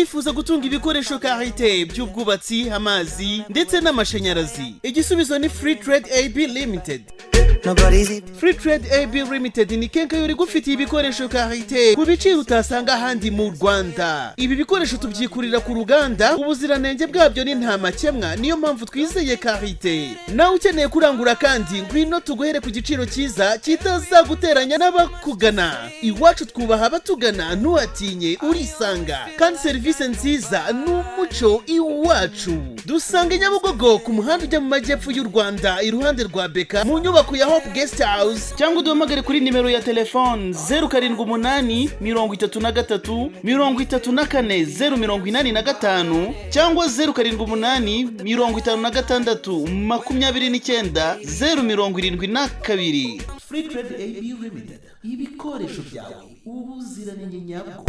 Abifuza gutunga ibikoresho karite by'ubwubatsi, amazi ndetse n'amashanyarazi, igisubizo ni Free Trade AB Limited. Free Trade AB Limited ni quincaillerie igufitiye ibikoresho karite ku biciro utasanga ahandi mu Rwanda. Ibi bikoresho tubyikurira ku ruganda, ubuziranenge bwabyo ni nta makemwa, niyo mpamvu twizeye karite. Nawe ukeneye kurangura kandi, ngwino tuguhere ku giciro cyiza kitazaguteranya n'abakugana. Iwacu twubaha abatugana, ntuhatinye, urisanga kandi serivisi nziza ni umuco iwacu. Dusanga i Nyabugogo ku muhanda ujya mu majyepfo y'u Rwanda, iruhande rwa BK, mu nyubako ya Hope Guest House, cyangwa uduhamagare kuri nimero ya telefone 0783 340 85, cyangwa 0785 62 90 72. Free Trade AB Limited, ibikoresho byawe, ubuziranenge nyabwo.